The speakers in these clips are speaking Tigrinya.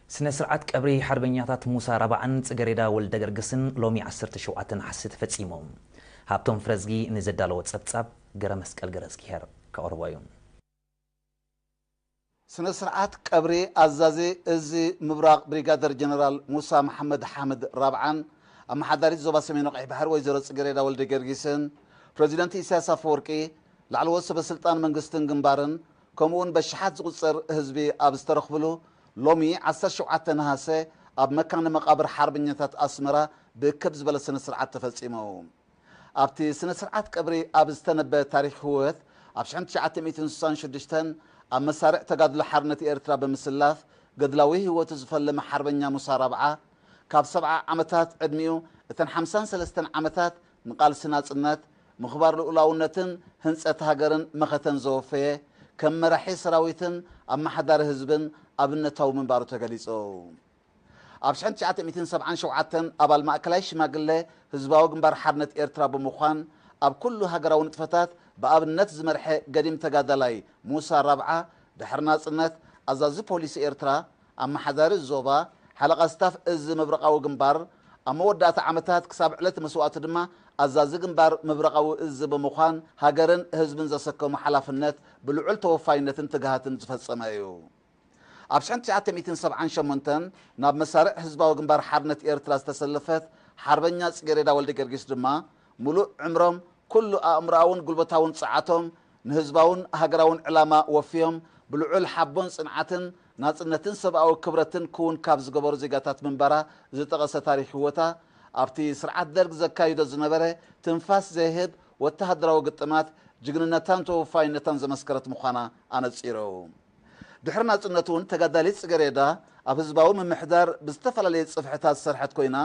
ስነ ስርዓት ቀብሪ ሓርበኛታት ሙሳ ራብዓን ጽገሬዳ ወልደ ገርግስን ሎሚ ዓሰርተ ሸውዓተ ነሓሰ ተፈጺሙ። ሃብቶም ፍረዝጊ ንዘዳለዎ ጸብጻብ ገረ መስቀል ገረ እዝግሄር ከቕርቦ እዩ። ስነ ስርዓት ቀብሪ ኣዛዚ እዚ ምብራቕ ብሪጋደር ጀነራል ሙሳ መሓመድ ሓምድ ራብዓን ኣመሓዳሪት ዞባ ሰሜን ቀይሕ ባሕሪ ወይዘሮ ጽገሬዳ ወልደ ገርጊስን ፕሬዚደንት ኢሳያስ ኣፈወርቂ ላዕለዎት ሰበ ስልጣን መንግስትን ግንባርን ከምኡውን በሽሓት ዝቑጸር ህዝቢ ኣብ ዝተረኽብሉ ሎሚ ዓሰርተ ሸውዓተ ነሃሰ ኣብ መካነ መቓብር ሓርበኛታት ኣስመራ ብእክብ ዝበለ ስነ ስርዓት ተፈጺሙ። ኣብቲ ስነ ስርዓት ቀብሪ ኣብ ዝተነበ ታሪኽ ህወት ኣብ ሽሕን ትሽዓተ ሚእትን ስሳን ሽዱሽተን ኣብ መሳርዕ ተጋድሎ ሓርነት ኤርትራ ብምስላፍ ገድላዊ ህይወቱ ዝፈለመ ሓርበኛ ሙሳ ራብዓ ካብ ሰብዓ ዓመታት ዕድሚኡ እተን ሓምሳን ሰለስተን ዓመታት ንቓልሲ ናጽነት፣ ምኽባር ልኡላውነትን ህንጸት ሃገርን መኸተን ዘወፈየ ከም መራሒ ሰራዊትን ኣመሓዳሪ ህዝብን ኣብነታዊ ምንባሩ ተገሊጹ። ኣብ ሽሕን ትሽዓተ ሚእትን ሰብዓን ሸውዓተን ኣባል ማእከላይ ሽማግለ ህዝባዊ ግንባር ሓርነት ኤርትራ ብምዃን ኣብ ኩሉ ሃገራዊ ንጥፈታት ብኣብነት ዝመርሐ ገዲም ተጋዳላይ ሙሳ ራብዓ ድሕሪ ናጽነት ኣዛዚ ፖሊስ ኤርትራ፣ ኣመሓዳሪ ዞባ፣ ሓለቓ ስታፍ እዚ ምብራቓዊ ግንባር፣ ኣብ መወዳእታ ዓመታት ክሳብ ዕለት መስዋእቱ ድማ ኣዛዚ ግንባር ምብራቓዊ እዚ ብምዃን ሃገርን ህዝብን ዘሰከሙ ሓላፍነት ብልዑል ተወፋይነትን ትግሃትን ዝፈጸመ እዩ። ኣብ ሽሕን ትሽዓተ ሚእትን ሰብዓን ሸሞንተን ናብ መሳርዕ ህዝባዊ ግንባር ሓርነት ኤርትራ ዝተሰለፈት ሓርበኛ ጽጌሬዳ ወልደ ጊዮርጊስ ድማ፣ ምሉእ ዕምሮም፣ ኩሉ ኣእምሮኣውን ጉልበታውን ጸዓቶም፣ ንህዝባውን ሃገራውን ዕላማ ወፍዮም፣ ብልዑል ሓቦን ጽንዓትን ናጽነትን ሰብኣዊ ክብረትን ክውን ካብ ዝገበሩ ዜጋታት ምንባራ ዝጠቐሰ ታሪኽ ህይወታ፣ ኣብቲ ስርዓት ደርግ ዘካይዶ ዝነበረ ትንፋስ ዘይህብ ወተሃደራዊ ግጥማት፣ ጅግንነታን ተወፋይነታን ዘመስከረት ምዃና ኣነጺሩ። ድሕሪ ናጽነቱ እውን ተጋዳሊት ጽገሬዳ ኣብ ህዝባዊ ምምሕዳር ብዝተፈላለየ ጽፍሕታት ዝሰርሐት ኮይና፣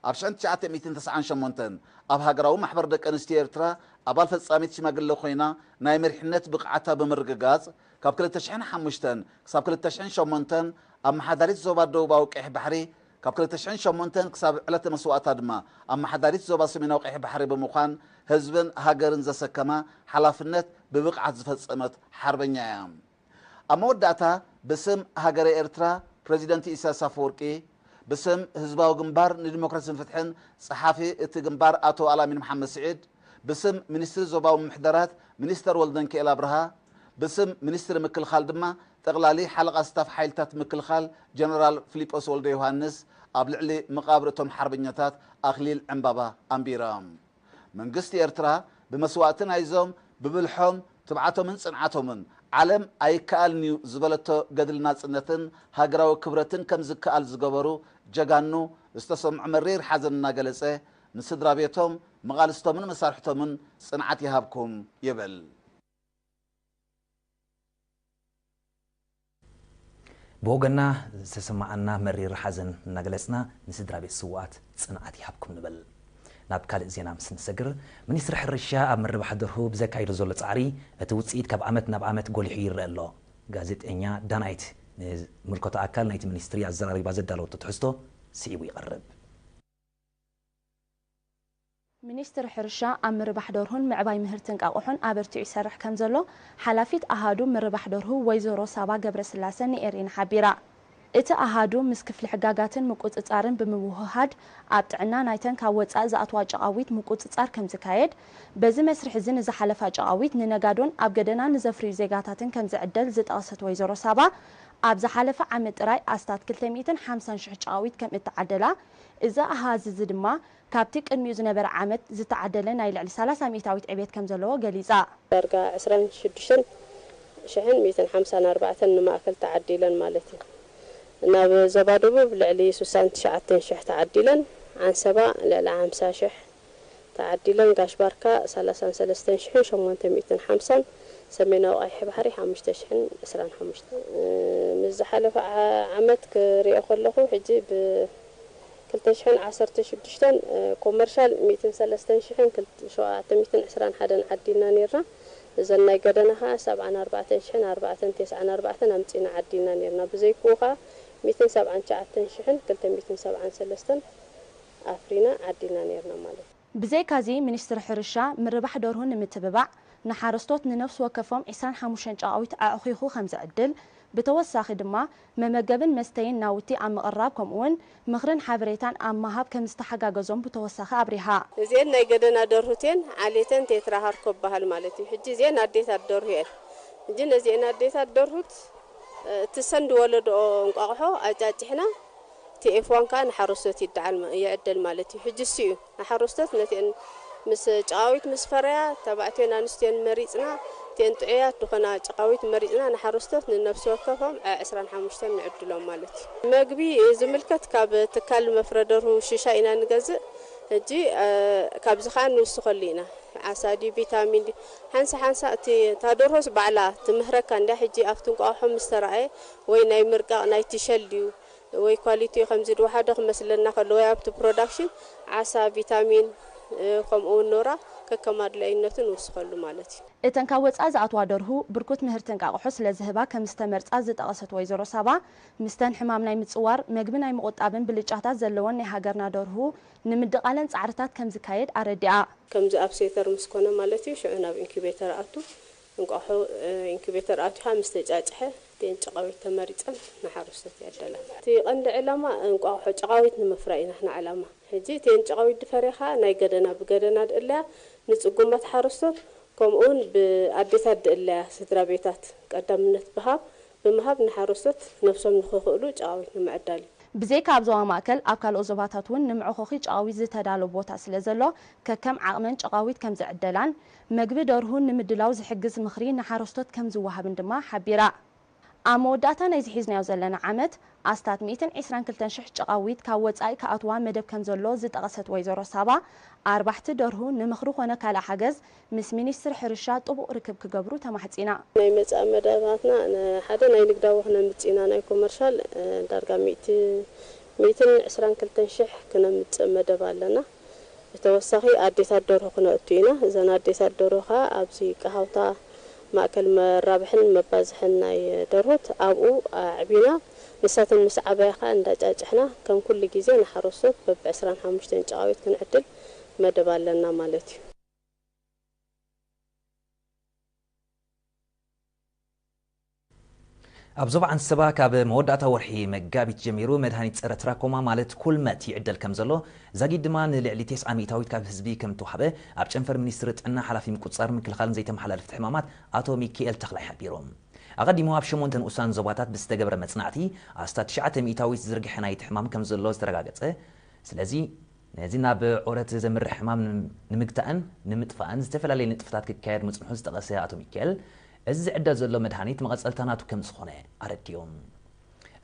ኣብ ሽሕን ትሽዓተ ሚእትን ተስዓን ሸሞንተን ኣብ ሃገራዊ ማሕበር ደቂ ኣንስትዮ ኤርትራ ኣባል ፈጻሚት ሽማግለ ኮይና ናይ መሪሕነት ብቕዓታ ብምርግጋጽ፣ ካብ ክልተ ሽሕን ሓሙሽተን ክሳብ ክልተ ሽሕን ሸሞንተን ኣመሓዳሪት ዞባ ደቡባዊ ቀይሕ ባሕሪ፣ ካብ ክልተ ሽሕን ሸሞንተን ክሳብ ዕለተ መስዋእታ ድማ ኣመሓዳሪት ዞባ ሰሜናዊ ቀይሕ ባሕሪ ብምዃን ህዝብን ሃገርን ዘሰከማ ሓላፍነት ብብቕዓት ዝፈጸመት ሓርበኛ እያ። ኣብ መወዳእታ ብስም ሃገረ ኤርትራ ፕረዚደንት ኢሳያስ ኣፈወርቂ፣ ብስም ህዝባዊ ግንባር ንዲሞክራሲን ፍትሕን ጸሓፊ እቲ ግንባር ኣቶ ኣልኣሚን መሓመድ ስዒድ፣ ብስም ሚኒስትሪ ዞባዊ ምምሕዳራት ሚኒስተር ወልደንኪኤል ኣብርሃ፣ ብስም ሚኒስትሪ ምክልኻል ድማ ጠቕላሊ ሓለቓ ስታፍ ሓይልታት ምክልኻል ጀነራል ፊሊጶስ ወልደ ዮሃንስ ኣብ ልዕሊ መቓብር እቶም ሓርበኛታት ኣኽሊል ዕምባባ ኣንቢሮም። መንግስቲ ኤርትራ ብመስዋእቲ ናይዞም ብብልሖም፣ ትብዓቶምን ጽንዓቶምን ዓለም ኣይከኣልን እዩ ዝበለቶ ገድሊ ናጽነትን ሃገራዊ ክብረትን ከም ዝከኣል ዝገበሩ ጀጋኑ ዝተሰምዖ መሪር ሓዘን እናገለጸ፣ ንስድራ ቤቶም፣ መቓልስቶምን መሳርሕቶምን ጽንዓት ይሃብኩም ይብል። ብወገና ዝተሰማዓና መሪር ሓዘን እናገለጽና፣ ንስድራ ቤት ስውኣት ጽንዓት ይሃብኩም ንብል። ናብ ካልእ ዜና ምስ ንሰግር፣ ሚኒስትሪ ሕርሻ ኣብ ምርባሕ ደርሁ ብዘካይዶ ዘሎ ጻዕሪ፣ እቲ ውጽኢት ካብ ዓመት ናብ ዓመት ጎሊሑ ይረአ ኣሎ። ጋዜጠኛ ዳናይት ንዝምልከቶ ኣካል ናይቲ ሚኒስትሪ ኣዘራሪባ ዘዳለወቶ ትሕዝቶ ስዒቡ ይቐርብ። ሚኒስትሪ ሕርሻ ኣብ ምርባሕ ደርሁን ምዕባይ ምህርቲ እንቃቑሖን ኣበርቲዑ ይሰርሕ ከም ዘሎ ሓላፊት ኣሃዱ ምርባሕ ደርሁ ወይዘሮ ሳባ ገብረስላሰ ንኤሪና ሓቢራ። እቲ ኣሃዱ ምስ ክፍሊ ሕጋጋትን ምቁጽጻርን ብምውህሃድ ኣብ ጥዕና ናይተን ካብ ወጻኢ ዝኣትዋ ጨቓዊት ምቁጽጻር ከም ዝካየድ፣ በዚ መስርሕ እዚ ንዝሓለፋ ጨቓዊት ንነጋዶን ኣብ ገደና ንዘፍርዩ ዜጋታትን ከም ዝዕደል ዝጠቐሰት ወይዘሮ ሳባ፣ ኣብ ዝሓለፈ ዓመት ጥራይ ኣስታት ክልተ ሚእትን ሓምሳን ሽሕ ጨቓዊት ከም እተዓደላ፣ እዚ ኣሃዝ እዚ ድማ ካብቲ ቅድሚኡ ዝነበረ ዓመት ዝተዓደለ ናይ ልዕሊ ሰላሳ ሚእታዊት ዕብየት ከም ዘለዎ ገሊጻ። ዳርጋ ዕስራን ሽዱሽተን ሽሕን ሚእትን ሓምሳን ኣርባዕተን ንማእከል ተዓዲለን ማለት እዩ። ናብ ዞባ ደቡብ ልዕሊ ስሳን ትሽዓተን ሽሕ ተዓዲለን፣ ዓንሰባ ልዕሊ ሓምሳ ሽሕ ተዓዲለን፣ ጋሽ ባርካ ሰላሳን ሰለስተን ሽሕን ሸሞንተ ሚእትን ሓምሳን፣ ሰሜናዊ ቀይሕ ባሕሪ ሓሙሽተ ሽሕን ዕስራን ሓሙሽተን። እ፣ ምስ ዝሓለፈ ዓ-፣ ዓመት ክሪኦ ከለኹ፣ ሕጂ ብ ክልተ ሽሕን ዓሰርተ ሽዱሽተን፣ እ፣ ኮመርሻል ሚእትን ሰለስተን ሽሕን ክልተ፣ ሸውዓተ ሚእትን ዕስራን ሓደን ዓዲልና ኔርና። እዘን ናይ ገደና ኸዓ ሰብዓን ኣርባዕተን ሽሕን ኣርባዕተን ተስዓን ኣርባዕተን ኣምጺና ዓዲልና ኔርና። ብዘይክኡ ኸዓ ሚእትን ሰብዓን ትሽዓተን ሽሕን ክልተ ሚእትን ሰብዓን ሰለስተን ኣፍሪና ዓዲና ኔርና ማለት እዩ። ብዘይካዚ፣ ሚኒስትሪ ሕርሻ ምርባሕ ደርሁ ንምትብባዕ ንሓረስቶት ንነፍሲ ወከፎም ዕስራን ሓሙሽተን ጨቓዊት ኣዕኺኹ ከም ዝዕድል፣ ብተወሳኺ ድማ መመገብን መስተይን ናውቲ ኣብ ምቕራብ ከምኡውን ምኽርን ሓበሬታን ኣብ ምሃብ ከም ዝተሓጋገዞም ብተወሳኺ ኣብሪሃ። እዚኤን ናይ ገደና ደርሁት እየን። ዓሌተን ቴትራ ሃርኮ በሃል ማለት እዩ። ሕጂ እዚኤን ኣዴታት ደርሁ እየን። ሕጂ ነዚኤን ኣዴታት ደርሁት እቲ ሰንድ ወለድኦ እንቋቑሖ ኣጫጭሕና እቲ ኤፍ ዋን ከዓ ንሓረስቶት ይደዓል ይዕደል ማለት እዩ። ሕጂ እሱ እዩ ንሓረስቶት ነቲአን ምስ ጨቓዊት ምስ ፈረያ ተባዕትዮን ኣንስትዮን መሪፅና እቲአን ጥዑያት ዝኾና ጨቓዊት መሪፅና ንሓረስቶት ንነፍሲ ወከፎም ዕስራን ሓሙሽተን ንዕድሎም ማለት እዩ። መግቢ ዝምልከት ካብ ትካል መፍረ ደርሁ ሽሻ ኢና ንገዝእ። ሕጂ ካብዚ ከዓ ንውስኸሉ ኢና። ዓሳ ድዩ ቪታሚን ድዩ ሓንሳ ሓንሳ እቲ እታ ደርሆስ ባዕላ ትምህረካ እንድያ። ሕጂ ኣብቲ እንቋቑሖ ምስ ተረኣየ ወይ ናይ ምርቃቕ ናይ ቲሸል ድዩ ወይ ኳሊቲ ከምዚ ድወሓዶ ክመስለና ከሎ ወይ ኣብቲ ፕሮዳክሽን ዓሳ ቪታሚን ከምኡ እውን ኖራ ከከም ኣድላይነቱ ንውስኸሉ ማለት እዩ። እተን ካብ ወፃኢ ዝኣትዋ ደርሁ ብርኩት ምህርቲ እንቃቑሖ ስለ ዝህባ ከም ዝተመርፃ ዝጠቐሰት ወይዘሮ ሳባ፣ ምስተን ሕማም ናይ ምፅዋር፣ መግቢ ናይ ምቑጣብን ብልጫታት ዘለወን ናይ ሃገርና ደርሁ ንምድቓለን ፃዕርታት ከም ዝካየድ ኣረዲኣ። ከምዚ ኣብ ሴተር ምስ ኮነ ማለት እዩ ሽዑ ናብ ኢንኩቤተር ኣቱ እንቋቑሖ ኢንኩቤተር ኣቲኻ ምስ ተጫጭሐ እተን ጨቓዊት ተመሪፀን ንሓረስቶት ይዕደላ። እቲ ቀንዲ ዕላማ እንቋቑሖ ጨቓዊት ንምፍራይ ኢና ንዓላማ። ሕጂ እተን ጨቓዊት ድፈርያ ከዓ ናይ ገደና ብገደና ድእለያ ንፅጉማት ሓረስቶት ከምኡውን ብኣዴታት ድእለያ ስድራ ቤታት ቀዳምነት ብሃብ ብምሃብ ንሓረስቶት ነብሶም ንኽኽእሉ ጨቓዊት ንምዕዳል እዩ። ብዘይካ ኣብ ዞባ ማእከል ኣብ ካልኦት ዞባታት እውን ንምዕኾኺ ጨቓዊት ዝተዳሎ ቦታ ስለ ዘሎ ከከም ዓቕመን ጨቓዊት ከም ዝዕደላን መግቢ ደርሁን ንምድላው ዝሕግዝ ምኽሪ ንሓረስቶት ከም ዝወሃብን ድማ ሓቢራ። ኣብ መወዳእታ ናይዚ ሒዝናዮ ዘለና ዓመት ኣስታት ሚእትን ዕስራን ክልተን ሽሕ ጨቓዊት ካብ ወጻኢ ክኣትዋ መደብ ከም ዘሎ ዝጠቐሰት ወይዘሮ ሳባ፣ ኣርባሕቲ ደርሁ ንምኽሪ ኾነ ካልእ ሓገዝ ምስ ሚኒስትሪ ሕርሻ ጥቡቕ ርክብ ክገብሩ ተማሕጺና። ናይ መጻኢ መደባትና ሓደ ናይ ንግዳዊ ክነምጽእ ኢና፣ ናይ ኮመርሻል ዳርጋ ሚእቲ ሚእትን ዕስራን ክልተን ሽሕ ክነምጽእ መደብ ኣለና። ብተወሳኺ ኣዴታት ደርሁ ክነእቱ ኢና። እዘን ኣዴታት ደርሁ ኸኣ ኣብዚ ቀሃውታ ማእከል መራብሕን መባዝሕን ናይ ደርሁት ኣብኡ ኣዕቢና ንሳተን ምስ ዓበያ ኸኣ እንዳጫጭሕና ከም ኩሉ ግዜ ንሓረስቶት በቢ ዕስራን ሓሙሽተን ጨቓዊት ክንዕድል መደብ ኣለና ማለት እዩ። ኣብ ዞባ ዓንሰባ ካብ መወዳእታ ወርሒ መጋቢት ጀሚሩ መድሃኒት ጸረ ትራኮማ ማለት ኩልመት ይዕደል ከም ዘሎ ዛጊድ ድማ ንልዕሊ ተስዓ ሚእታዊት ካብ ህዝቢ ከም ተዋህበ ኣብ ጨንፈር ሚኒስትሪ ጥዕና ሓላፊ ምቁጽጻር ምክልኻልን ዘይተመሓላለፍቲ ሕማማት ኣቶ ሚኪኤል ተኽላይ ሓቢሩ። ኣቐዲሙ ኣብ ሸሞንተ ንኡሳን ዞባታት ብዝተገብረ መጽናዕቲ ኣስታት ትሽዓተ ሚእታዊት ዝርግሐ ናይቲ ሕማም ከም ዘሎ ዝተረጋገጸ ስለዚ ነዚ ናብ ዑረት ዘምርሕ ሕማም ንምግታእን ንምጥፋእን ዝተፈላለየ ንጥፍታት ክካየድ ምጽንሑ ዝጠቐሰ ኣቶ ሚካኤል፣ እዚ ዝዕደል ዘሎ መድሃኒት መቐጸልታ ናቱ ከም ዝኾነ ኣረዲኡ።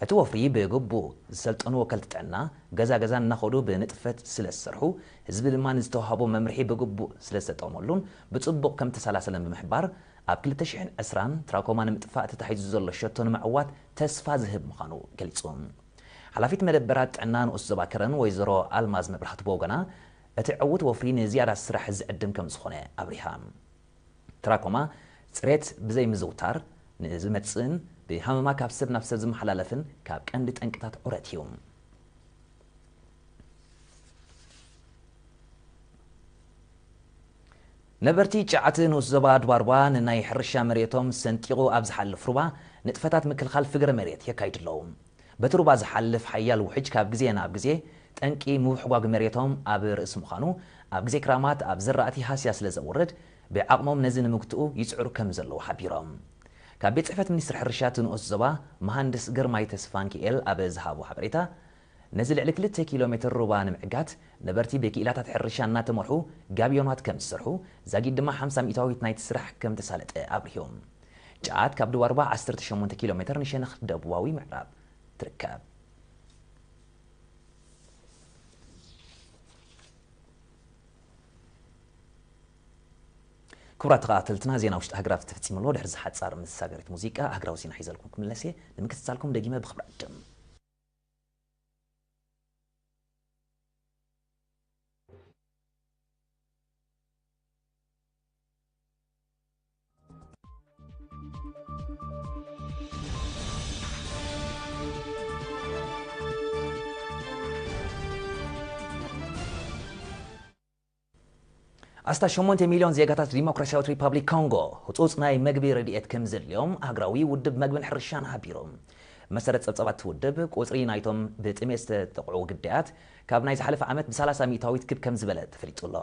እቲ ወፍሪ ብግቡእ ዝሰልጠኑ ወከልቲ ጥዕና ገዛ ገዛ እናኸዱ ብንጥፈት ስለ ዝሰርሑ፣ ህዝቢ ድማ ንዝተዋህቦ መምርሒ ብግቡእ ስለ ዝተጠቐመሉን ብጽቡቕ ከም ተሰላሰለን ብምሕባር፣ ኣብ ክልተ ሽሕን ዕስራን ትራኮማ ንምጥፋእ ተታሒዙ ዘሎ ሸቶ ንምዕዋት ተስፋ ዝህብ ምዃኑ ገሊጹ። ሓላፊት መደበራት ጥዕና ንኡስ ዞባ ከረን ወይዘሮ ኣልማዝ መብራህቱ ብወገና፣ እቲ ዕዉት ወፍሪ ንዝያዳ ስራሕ ዝዕድም ከም ዝኾነ ኣብሪሃ። ትራኮማ ጽሬት ብዘይምዝውታር ንዝመጽእን ብሃመማ ካብ ሰብ ናብ ሰብ ዝመሓላለፍን ካብ ቀንዲ ጠንቅታት ዑረት እዩ። ነበርቲ ጨዓት ንኡስ ዞባ ድባርባ ንናይ ሕርሻ መሬቶም ሰንጢቑ ኣብ ዝሓልፍ ሩባ ንጥፈታት ምክልኻል ፍግረ መሬት የካይዱ ኣለዉ። በቲ ሩባ ዝሓልፍ ሓያል ውሕጅ ካብ ግዜ ናብ ግዜ ጠንቂ ምውሕጓግ መሬቶም ኣብ ርእሲ ምዃኑ ኣብ ግዜ ክራማት ኣብ ዘራእቲ ሃስያ ስለ ዘውርድ ብዓቕሞም ነዚ ንምግትኡ ይጽዕሩ ከም ዘለዉ ሓቢሮም። ካብ ቤት ጽሕፈት ሚኒስትሪ ሕርሻ እቲ ንኡስ ዞባ መሃንድስ ግርማይ ተስፋንኪኤል ኣብ ዝሃቦ ሓበሬታ ነዚ ልዕሊ ክልተ ኪሎ ሜትር ሩባ ንምዕጋት ነበርቲ ብክኢላታት ሕርሻ እናተመርሑ ጋብዮናት ከም ዝሰርሑ ዛጊድ ድማ ሓምሳ ሚእታዊት ናይቲ ስራሕ ከም ተሳለጠ ኣብሪሁ። ጨዓት ካብ ድዋርባ ዓሰርተ ሸሞንተ ኪሎ ሜትር ንሸነኽ ደቡባዊ ምዕራብ ትርከብ። ክቡራት ተኸታተልትና ዜና ውሽጢ ሃገራት ተፈጺሙ ኣሎ። ድሕሪ ዝሓጻር መሰጋገሪት ሙዚቃ ሃገራዊ ዜና ሒዘልኩም ክምለስ እየ። ንምክትታልኩም ደጊመ ብኽብሪ ዕድም። ኣስታት ሸሞንተ ሚልዮን ዜጋታት ዲሞክራሲያዊት ሪፓብሊክ ኮንጎ ህጹጽ ናይ መግቢ ረድኤት ከም ዘድልዮም ሃገራዊ ውድብ መግብን ሕርሻን ሓቢሩ። መሰረት ጸብጻባት ውድብ፣ ቁጽሪ ናይቶም ብጥሜት ዝተጠቕዑ ግዳያት ካብ ናይ ዝሓለፈ ዓመት ብ30 ሚእታዊት ክብ ከም ዝበለ ተፈሊጡ ኣሎ።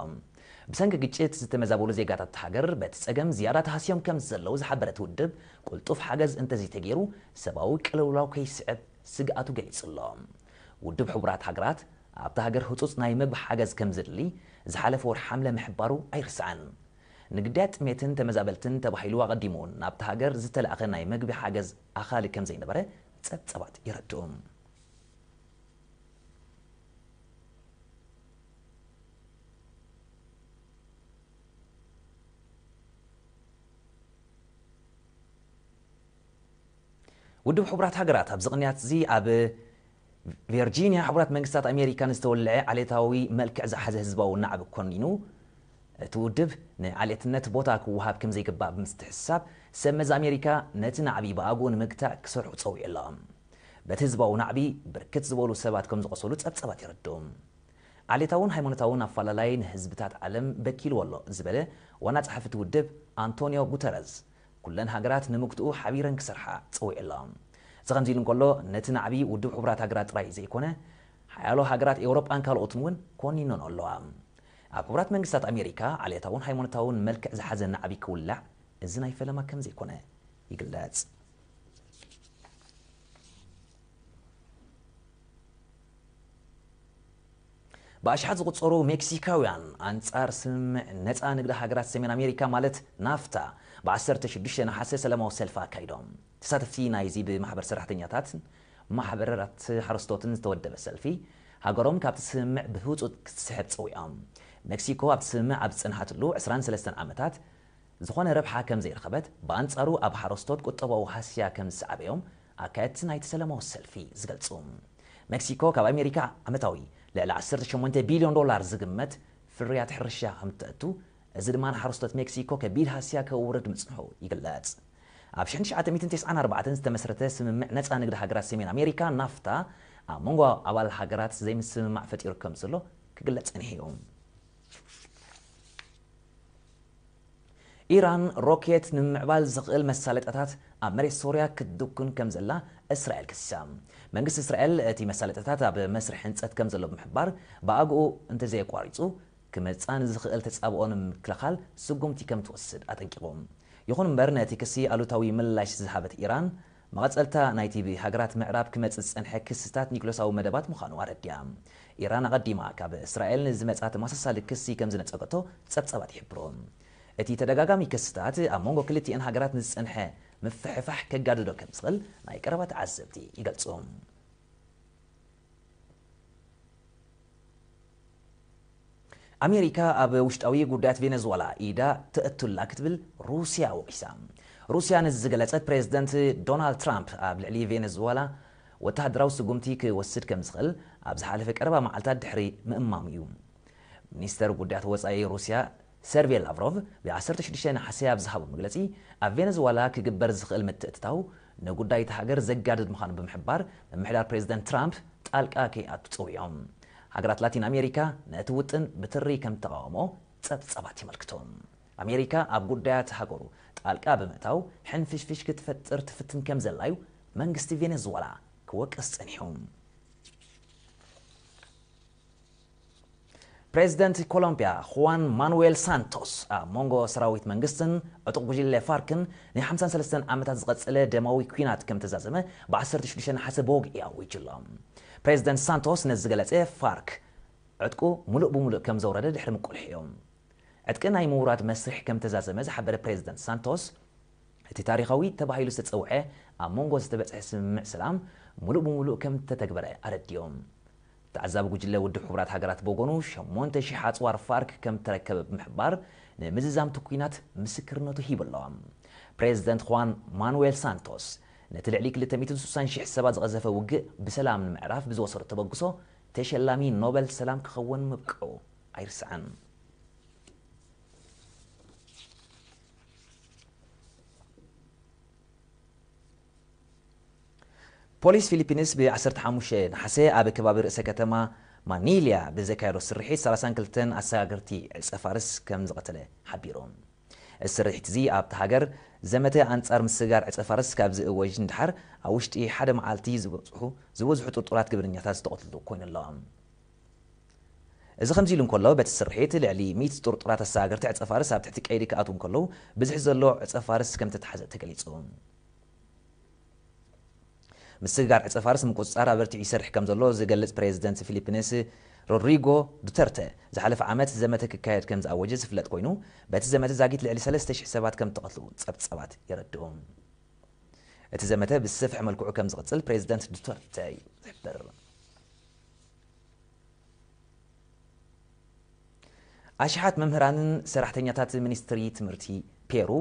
ብሰንኪ ግጭት ዝተመዛበሉ ዜጋታት እታ ሃገር በቲ ጸገም ዝያዳ ተሃስዮም ከም ዘለዉ ዝሓበረት ውድብ፣ ቅልጡፍ ሓገዝ እንተዘይተገይሩ ሰብኣዊ ቅልውላው ከይስዕብ ስግኣቱ ገሊጹ ኣሎ። ውድብ ሕቡራት ሃገራት ኣብታ ሃገር ህጹጽ ናይ መግቢ ሓገዝ ከም ዘድሊ ዝሓለፈ ወርሒ ሓምለ ምሕባሩ ኣይርስዓን። ንግዳያት ጥሜትን ተመዛበልትን ተባሂሉ ኣቐዲሙ ናብታ ሃገር ዝተላእኸ ናይ መግቢ ሓገዝ ኣኻሊ ከም ዘይነበረ ጸብጻባት የረድኡ። ውድብ ሕቡራት ሃገራት ኣብዚ ቅንያት እዚ ኣብ ቨርጂንያ ሕቡራት መንግስታት ኣሜሪካ ንዝተወልዐ ዓሌታዊ መልክዕ ዝሓዘ ህዝባዊ ናዕቢ ኮኒኑ፣ እቲ ውድብ ንዓሌትነት ቦታ ክወሃብ ከም ዘይግባእ ብምትሕስሳብ፣ ሰብ መዚ ኣሜሪካ ነቲ ናዕቢ ብኣግኡ ንምግታእ ክሰርሑ ጸዊዑ ኣሎ። በቲ ህዝባዊ ናዕቢ ብርክት ዝበሉ ሰባት ከም ዝቖሰሉ ጸብጻባት የረድኡ። ዓሌታውን ሃይማኖታውን ኣፈላላይ ንህዝብታት ዓለም በኪልዎ ኣሎ ዝበለ ዋና ጸሓፊ እቲ ውድብ ኣንቶኒዮ ጉተረዝ፣ ኩለን ሃገራት ንምግትኡ ሓቢረን ክሰርሓ ጸዊዑ ኣሎ። እዚ ከምዚ ኢሉ እንከሎ፣ ነቲ ናዕቢ ውድብ ሕቡራት ሃገራት ጥራይ ዘይኮነ፣ ሓያሎ ሃገራት ኤውሮጳን ካልኦትን እውን ኮኒነን ኣለዋ። ኣብ ሕቡራት መንግስታት ኣሜሪካ ዓሌታውን ሃይማኖታውን መልክዕ ዝሓዘ ናዕቢ ክውላዕ እዚ ናይ ፈለማ ከም ዘይኮነ ይግለጽ። ብኣሽሓት ዝቑጸሩ ሜክሲካውያን ኣንጻር ስምምዕ ነጻ ንግዲ ሃገራት ሰሜን ኣሜሪካ ማለት ናፍታ ብ16 ነሓሰ ሰላማዊ ሰልፊ ኣካይዶም። ተሳተፍቲ ናይዚ ብማሕበር ሰራሕተኛታትን ማሕበራት ሓረስቶትን ዝተወደበ ሰልፊ፣ ሃገሮም ካብቲ ስምምዕ ብህጹጽ ክትስሕብ ጸዊዖም። ሜክሲኮ ኣብቲ ስምምዕ ኣብ ዝጸንሓትሉ ዕስራን ሰለስተን ዓመታት ዝኾነ ረብሓ ከም ዘይረኸበት፣ ብኣንጻሩ ኣብ ሓረስቶት ቁጠባዊ ሃስያ ከም ዝሰዓበዮም ኣካየድቲ ናይቲ ሰላማዊ ሰልፊ ዝገልጹ። ሜክሲኮ ካብ ኣሜሪካ ዓመታዊ ልዕሊ ዓሰርተ ሸሞንተ ቢልዮን ዶላር ዝግመት ፍርያት ሕርሻ ከም እተእቱ፣ እዚ ድማ ንሓረስቶት ሜክሲኮ ከቢድ ሃስያ ከውርድ ምጽንሑ ይግለጽ። ኣብ ሽሕን ትሽዓተ ሚእትን ተስዓን ኣርባዕተን ዝተመስረተ ስምምዕ ነጻ ንግዲ ሃገራት ሰሜን ኣሜሪካ ናፍታ ኣብ መንጎ ኣባል ሃገራት ዘይምስምማዕ ፈጢሩ ከም ዘሎ ክግለጽ ጸኒሑ እዩ። ኢራን ሮኬት ንምምዕባል ዝኽእል መሳለጥያታት ኣብ መሬት ሶርያ ክትድኩን ከም ዘላ እስራኤል ከሲሳ። መንግስቲ እስራኤል እቲ መሳለጥያታት ኣብ መስርሕ ህንጸት ከም ዘሎ ብምሕባር፣ ብኣግኡ እንተዘየቋሪጹ ክመጽኣ ንዝኽእል ተጻብኦ ንምክልኻል ስጉምቲ ከም ትወስድ ኣጠንቂቑ። ይኹን እምበር፣ ነቲ ክሲ ኣሉታዊ ምላሽ ዝሃበት ኢራን፣ መቐጸልታ ናይቲ ብሃገራት ምዕራብ ክመጽእ ዝጸንሐ ክስታት ኒክለሳዊ መደባት ምዃኑ ኣረዲኣ። ኢራን ኣቐዲማ ካብ እስራኤል ንዝመጽኣ ተመሳሳሊ ክሲ ከም ዝነጸገቶ ጸብጻባት ይሕብሩ። እቲ ተደጋጋሚ ክስታት ኣብ መንጎ ክልቲኣን ሃገራት ንዝጸንሐ ምፍሕፋሕ ከጋድዶ ከም ዝኽእል ናይ ቀረባ ተዓዘብቲ ይገልጹ። ኣሜሪካ ኣብ ውሽጣዊ ጉዳያት ቬነዙዋላ ኢዳ ተእቱላ ክትብል ሩስያ ወቒሳ። ሩስያ ነዚ ዝገለጸት፣ ፕሬዚደንት ዶናልድ ትራምፕ ኣብ ልዕሊ ቬነዙዋላ ወተሃደራዊ ስጉምቲ ክወስድ ከም ዝኽእል ኣብ ዝሓለፈ ቀረባ መዓልታት ድሕሪ ምእማሙ እዩ። ሚኒስተር ጉዳያት ወጻኢ ሩስያ ሰርጌይ ላቭሮቭ ብ16 ነሓሰ ኣብ ዝሃቦ መግለጺ፣ ኣብ ቬነዙዋላ ክግበር ዝኽእል ምትእትታው ንጉዳይ እታ ሃገር ዘጋድድ ምዃኑ ብምሕባር፣ ምምሕዳር ፕሬዚደንት ትራምፕ ጣልቃ ከይኣቱ ጸዊዖም። ሃገራት ላቲን ኣሜሪካ ነቲ ውጥን ብትሪ ከም ተቓወሞ ጸብጻባት የመልክቱ። ኣሜሪካ ኣብ ጉዳያት ሃገሩ ጣልቃ ብምእታው ሕንፍሽፍሽ ክትፈጥር ትፍትን ከም ዘላዩ መንግስቲ ቬነዙዋላ ክወቅስ ጸኒሑ። ፕሬዚደንት ኮሎምቢያ ሁዋን ማኑዌል ሳንቶስ ኣብ መንጎ ሰራዊት መንግስትን ዕጡቕ ጉጅለ ፋርክን ናይ ሓምሳን ሰለስተን ዓመታት ዝቐጸለ ደማዊ ኲናት ከም ተዛዘመ ብ16 ነሓሰ ብወግዒ ኣዊጁ ኣሎ። ፕሬዚደንት ሳንቶስ ነዚ ዝገለጸ፣ ፋርክ ዕጥቁ ሙሉእ ብሙሉእ ከም ዘውረደ ድሕሪ ምቁልሑ እዩ። ዕጥቂ ናይ ምውራድ መስርሕ ከም ተዛዘመ ዝሓበረ ፕሬዚደንት ሳንቶስ፣ እቲ ታሪኻዊ ተባሂሉ ዝተጸውዐ ኣብ መንጎ ዝተበጽሐ ስምምዕ ሰላም ሙሉእ ብሙሉእ ከም እተተግበረ ኣረዲኡ። ተዓዛቢ ጉጅለ ውድብ ሕቡራት ሃገራት ብወገኑ፣ ሸሞንተ ሽሕ ኣጽዋር ፋርክ ከም እተረከበ ብምሕባር፣ ንምዝዛም እቲ ኲናት ምስክርነቱ ሂቡ ኣሎ። ፕሬዚደንት ሁዋን ማኑዌል ሳንቶስ፣ ነቲ ልዕሊ ክልተ ሚእትን ስሳን ሽሕ ሰባት ዝቐዘፈ ውግእ ብሰላም ንምዕራፍ ብዝወሰዶ ተበግሶ፣ ተሸላሚ ኖበል ሰላም ክኸውን ምብቅዑ ኣይርስዓን። ፖሊስ ፊሊፒንስ ብ15 ነሓሰ ኣብ ከባቢ ርእሰ ከተማ ማኒልያ ብዘካየዶ ስርሒት ሰላሳን ክልተን ኣሰጋገርቲ ዕጸ ፋርስ ከም ዝቐተለ ሓቢሩ። እዚ ስርሒት እዚ ኣብታ ሃገር ዘመተ ኣንጻር ምስጋር ዕጸ ፋርስ ካብ ዝእወጅ ንድሓር ኣብ ውሽጢ ሓደ መዓልቲ ዝበዝሑ ዝበዝሑ ጥርጡራት ግብርኛታት ዝተቐትሉ ኮይኑ ኣሎ። እዚ ከምዚ ኢሉ እንከሎ፣ በቲ ስርሒት ልዕሊ ሚእቲ ጥርጡራት ኣሰጋገርቲ ዕጸ ፋርስ ኣብ ትሕቲ ቀይዲ ክኣትዉ እንከለዉ፣ ብዝሒ ዘሎ ዕጸ ፋርስ ከም ተታሕዘ ተገሊጹ። ምስግጋር ዕጸ ፋርስ ምቁጽጻር ኣበርቲዑ ይሰርሕ ከም ዘሎ ዝገልጽ ፕሬዚደንት ፊሊፒንስ ሮድሪጎ ዱተርተ፣ ዝሓለፈ ዓመት ዘመተ ክካየድ ከም ዝኣወጀ ዝፍለጥ ኮይኑ፣ በቲ ዘመተ ዛጊት ልዕሊ ሰለስተ ሽሕ ሰባት ከም ተቐትሉ ጸብጻባት የረድኡ። እቲ ዘመተ ብዝሰፍሐ መልክዑ ከም ዝቕጽል ፕሬዚደንት ዱተርተ ይሕብር። ኣሽሓት መምህራንን ሰራሕተኛታት ሚኒስትሪ ትምህርቲ ፔሩ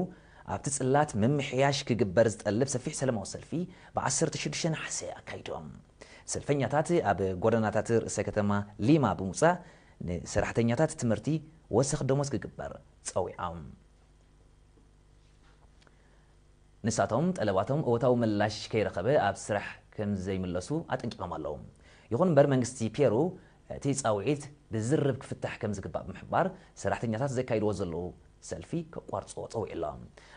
ኣብቲ ጽላት ምምሕያሽ ክግበር ዝጠልብ ሰፊሕ ሰላማዊ ሰልፊ ብ ዓሰርተ ሽዱሽተ ነሓሰ ኣካይዶም። ሰልፈኛታት ኣብ ጎደናታት ርእሰ ከተማ ሊማ ብምውጻእ ንሰራሕተኛታት ትምህርቲ ወሰኽ ደሞዝ ክግበር ጸዊዖም። ንሳቶም ጠለባቶም እወታዊ ምላሽ ከይረኸበ ኣብ ስራሕ ከም ዘይምለሱ ኣጠንቂቖም ኣለዉ። ይኹን እምበር መንግስቲ ፔሩ እቲ ጻውዒት ብዝርብ ክፍታሕ ከም ዝግባእ ብምሕባር ሰራሕተኛታት ዘካይድዎ ዘለዉ ሰልፊ ከቋርጽዎ ጸዊዑ ኣሎ።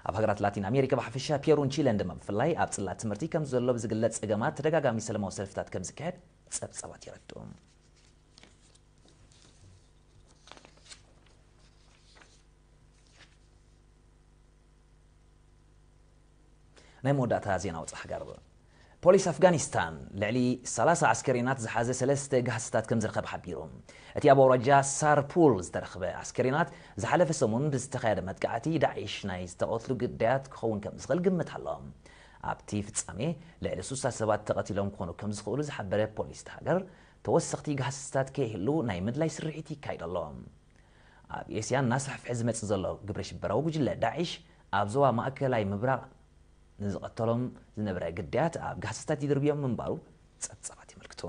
ኣብ ሃገራት ላቲን ኣሜሪካ ብሓፈሻ ፔሩን ቺለን ድማ ብፍላይ ኣብ ጽላት ትምህርቲ ከም ዘሎ ብዝግለጽ ጸገማት ተደጋጋሚ ሰላማዊ ሰልፍታት ከም ዝካየድ ጸብጻባት የረድኡ። ናይ መወዳእታ ዜና ወጻኢ ሃገር። ፖሊስ ኣፍጋኒስታን ልዕሊ ሰላሳ ኣስከሬናት ዝሓዘ ሰለስተ ጋህስታት ከም ዝረኸበ ሓቢሩ። እቲ ኣብ ኣውራጃ ሳርፑል ዝተረኽበ ኣስከሬናት ዝሓለፈ ሰሙን ብዝተኻየደ መጥቃዕቲ ዳዒሽ ናይ ዝተቐትሉ ግዳያት ክኸውን ከም ዝኽእል ግምት ኣሎ። ኣብቲ ፍጻሜ ልዕሊ ስሳ ሰባት ተቐቲሎም ክኾኑ ከም ዝኽእሉ ዝሓበረ ፖሊስ እቲ ሃገር፣ ተወሰኽቲ ጋህስታት ከይህሉ ናይ ምድላይ ስርሒት ይካየድ ኣሎ። ኣብ ኤስያ እናሰፍሐ ዝመጽእ ዘሎ ግብረ ሽበራዊ ጉጅለ ዳዒሽ ኣብ ዞባ ማእከላይ ምብራቕ ንዝቐተሎም ዝነበረ ግዳያት ኣብ ጋህስታት ይድርብዮም ምንባሩ ጸብጻባት የመልክቱ።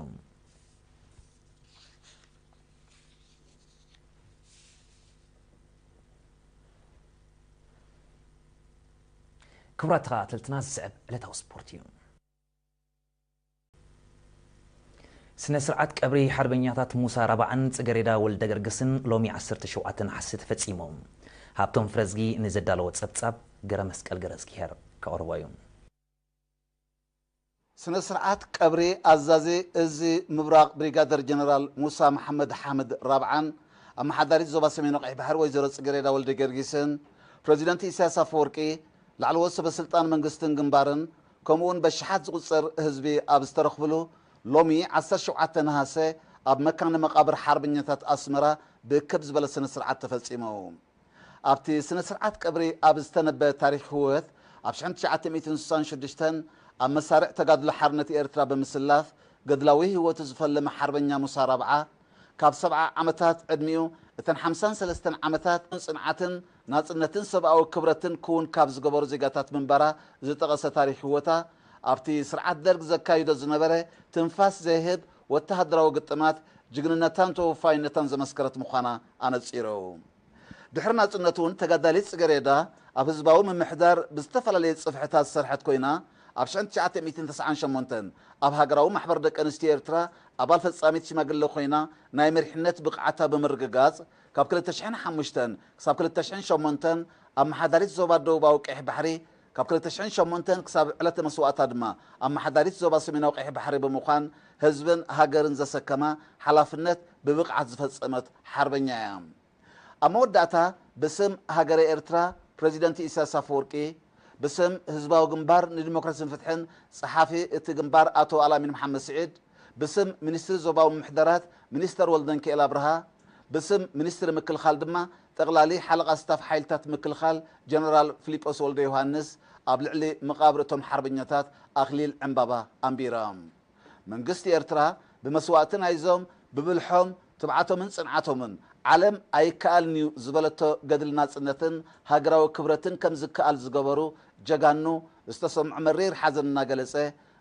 ክቡራት ተኸታተልትና፣ ዝስዕብ ዕለታዊ ስፖርት እዩ። ስነ ስርዓት ቀብሪ ሓርበኛታት ሙሳ ራብዓን ጽገሬዳ ወልደገርግስን ሎሚ ዓሰርተ ሸውዓተ ነሓሰ ተፈጺሙ። ሃብቶም ፍረዝጊ ንዘዳለዎ ጸብጻብ ገረ መስቀል ገረዝጊሄር ከቕርቦ እዩ። ስነ ስርዓት ቀብሪ ኣዛዚ እዚ ምብራቕ ብሪጋደር ጀነራል ሙሳ መሓመድ ሓምድ ራብዓን ኣመሓዳሪት ዞባ ሰሜን ቀይሕ ባሕሪ ወይዘሮ ጽገሬዳ ወልደ ጊዮርጊስን ፕረዚደንት ኢሳያስ ኣፈወርቂ፣ ላዕለዎት ሰበ ስልጣን መንግስትን ግንባርን፣ ከምኡ እውን በሽሓት ዝቑጸር ህዝቢ ኣብ ዝተረኽብሉ ሎሚ ዓሰርተ ሸውዓተ ነሃሰ ኣብ መካነ መቓብር ሓርበኛታት ኣስመራ ብእክብ ዝበለ ስነ ስርዓት ተፈጺሙ። ኣብቲ ስነ ስርዓት ቀብሪ ኣብ ዝተነበ ታሪኽ ህወት ኣብ ሽሕን ትሽዓተ ሚእትን ስሳን ሽዱሽተን ኣብ መሳርዕ ተጋድሎ ሓርነት ኤርትራ ብምስላፍ ገድላዊ ህይወቱ ዝፈለመ ሓርበኛ ሙሳ ራብዓ፣ ካብ ሰብዓ ዓመታት ዕድሚኡ እተን ሓምሳን ሰለስተን ዓመታት ጽንዓትን ናጽነትን ሰብኣዊ ክብረትን ክውን ካብ ዝገበሩ ዜጋታት ምንባራ ዝጠቐሰ ታሪኽ ህይወታ፣ ኣብቲ ስርዓት ደርግ ዘካይዶ ዝነበረ ትንፋስ ዘይህብ ወተሃደራዊ ግጥማት ጅግንነታን ተወፋይነታን ዘመስከረት ምዃና ኣነጺሩ። ድሕሪ ናጽነት እውን ተጋዳሊት ጽገሬዳ ኣብ ህዝባዊ ምምሕዳር ብዝተፈላለየ ጽፍሕታት ዝሰርሐት ኮይና፣ ኣብ ሽሕን ትሽዓተ ሚእትን ተስዓን ሸሞንተን ኣብ ሃገራዊ ማሕበር ደቂ ኣንስትዮ ኤርትራ ኣባል ፈጻሚት ሽማግለ ኮይና ናይ መሪሕነት ብቕዓታ ብምርግጋጽ፣ ካብ ክልተ ሽሕን ሓሙሽተን ክሳብ ክልተ ሽሕን ሸሞንተን ኣመሓዳሪት ዞባ ደቡባዊ ቀይሕ ባሕሪ፣ ካብ ክልተ ሽሕን ሸሞንተን ክሳብ ዕለተ መስዋእታ ድማ ኣመሓዳሪት ዞባ ሰሜናዊ ቀይሕ ባሕሪ ብምዃን ህዝብን ሃገርን ዘሰከማ ሓላፍነት ብብቕዓት ዝፈጸመት ሓርበኛ እያ። ኣብ መወዳእታ ብስም ሃገረ ኤርትራ ፕረዚደንት ኢሳያስ ኣፈወርቂ፣ ብስም ህዝባዊ ግንባር ንዲሞክራሲን ፍትሕን ጸሓፊ እቲ ግንባር ኣቶ ኣልኣሚን መሓመድ ስዒድ፣ ብስም ሚኒስትሪ ዞባዊ ምምሕዳራት ሚኒስተር ወልደንኪኤል ኣብርሃ፣ ብስም ሚኒስትሪ ምክልኻል ድማ ጠቕላሊ ሓለቓ ስታፍ ሓይልታት ምክልኻል ጀነራል ፊሊጶስ ወልደ ዮሃንስ ኣብ ልዕሊ መቓብር እቶም ሓርበኛታት ኣኽሊል ዕምባባ ኣንቢሮም። መንግስቲ ኤርትራ ብመስዋእቲ ናይዞም ብብልሖም፣ ትብዓቶምን ጽንዓቶምን ዓለም ኣይከኣልን እዩ ዝበለቶ ገድሊ ናጽነትን ሃገራዊ ክብረትን ከም ዝከኣል ዝገበሩ ጀጋኑ ዝተሰምዖ መሪር ሓዘን እናገለጸ፣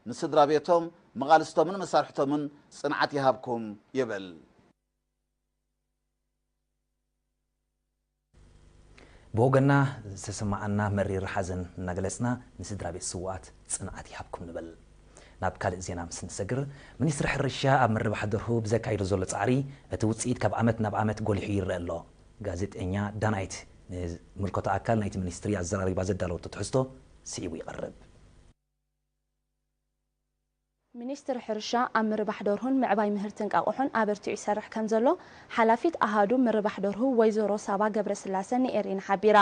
ንስድራ ቤቶም፣ መቓልስቶምን መሳርሕቶምን ጽንዓት ይሃብኩም ይብል። ብወገንና ዝተሰማዓና መሪር ሓዘን እናገለጽና፣ ንስድራ ቤት ስውኣት ጽንዓት ይሃብኩም ንብል። ናብ ካልእ ዜና ምስ ንሰግር፣ ሚኒስትሪ ሕርሻ ኣብ ምርባሕ ደርሁ ብዘካይዶ ዘሎ ጻዕሪ፣ እቲ ውጽኢት ካብ ዓመት ናብ ዓመት ጎሊሑ ይረአ ኣሎ። ጋዜጠኛ ዳናይት ንዝምልከቶ ኣካል ናይቲ ሚኒስትሪ ኣዘራሪባ ዘዳለወቶ ትሕዝቶ ስዒቡ ይቐርብ። ሚኒስትሪ ሕርሻ ኣብ ምርባሕ ደርሁን ምዕባይ ምህርቲ እንቃቑሖን ኣበርቲዑ ይሰርሕ ከም ዘሎ ሓላፊት ኣሃዱ ምርባሕ ደርሁ ወይዘሮ ሳባ ገብረስላሰ ንኤሪና ሓቢራ።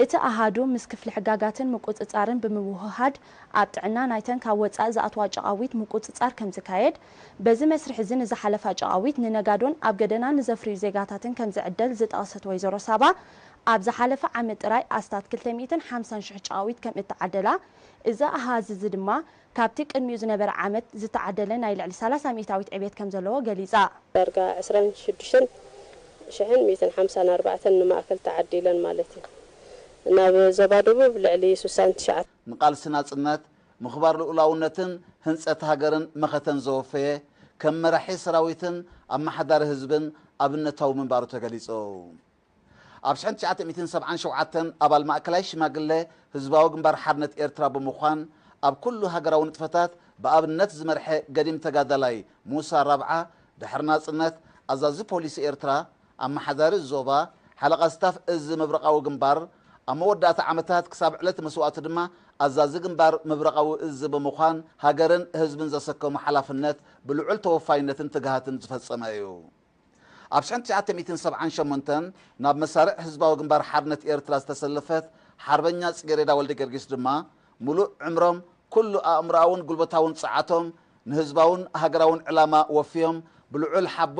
እቲ ኣሃዱ ምስ ክፍሊ ሕጋጋትን ምቁጽጻርን ብምውህሃድ ኣብ ጥዕና ናይተን ካብ ወጻኢ ዝኣትዋ ጨቓዊት ምቁጽጻር ከም ዝካየድ፣ በዚ መስርሕ እዚ ንዝሓለፋ ጨቓዊት ንነጋዶን ኣብ ገደና ንዘፍርዩ ዜጋታትን ከም ዝዕደል ዝጠቐሰት ወይዘሮ ሳባ፣ ኣብ ዝሓለፈ ዓመት ጥራይ ኣስታት ክልተ ሚእትን ሓምሳን ሽሕ ጨቓዊት ከም እተዓደላ፣ እዚ ኣሃዝ እዚ ድማ ካብቲ ቅድሚኡ ዝነበረ ዓመት ዝተዓደለ ናይ ልዕሊ ሰላሳ ሚእታዊት ዕቤት ከም ዘለዎ ገሊጻ። ዳርጋ ዕስራን ሽዱሽተን ሽሕን ሚእትን ሓምሳን ኣርባዕተን ንማእከል ተዓዲለን ማለት እዩ። ናብ ዞባ ደቡብ ልዕሊ ስሳን ትሽዓተ። ንቃልሲ ናጽነት፣ ምኽባር ልኡላውነትን ህንጸት ሃገርን መኸተን ዘወፈየ፣ ከም መራሒ ሰራዊትን ኣመሓዳሪ ህዝብን ኣብነታዊ ምንባሩ ተገሊጹ። ኣብ ሽሕን ትሽዓተ ሚእትን ሰብዓን ሸውዓተን ኣባል ማእከላይ ሽማግለ ህዝባዊ ግንባር ሓርነት ኤርትራ ብምዃን፣ ኣብ ኩሉ ሃገራዊ ንጥፈታት ብኣብነት ዝመርሐ ገዲም ተጋዳላይ ሙሳ ራብዓ፣ ድሕሪ ናጽነት ኣዛዚ ፖሊስ ኤርትራ፣ ኣመሓዳሪ ዞባ፣ ሓለቓ ስታፍ እዚ ምብራቓዊ ግንባር፣ ኣብ መወዳእታ ዓመታት ክሳብ ዕለት መስዋእቱ ድማ ኣዛዚ ግንባር ምብራቓዊ እዚ ብምዃን ሃገርን ህዝብን ዘሰከሞ ሓላፍነት ብልዑል ተወፋይነትን ትግሃትን ዝፈጸመ እዩ። ኣብ ሽሕን ትሽዓተ ሚእትን ሰብዓን ሸሞንተን ናብ መሳርዕ ህዝባዊ ግንባር ሓርነት ኤርትራ ዝተሰለፈት ሓርበኛ ጽጌሬዳ ወልደጊዮርጊስ ድማ፣ ምሉእ ዕምሮም፣ ኩሉ ኣእምሮኣውን ጉልበታውን ጸዓቶም ንህዝባውን ሃገራውን ዕላማ ወፍዮም፣ ብልዑል ሓቦን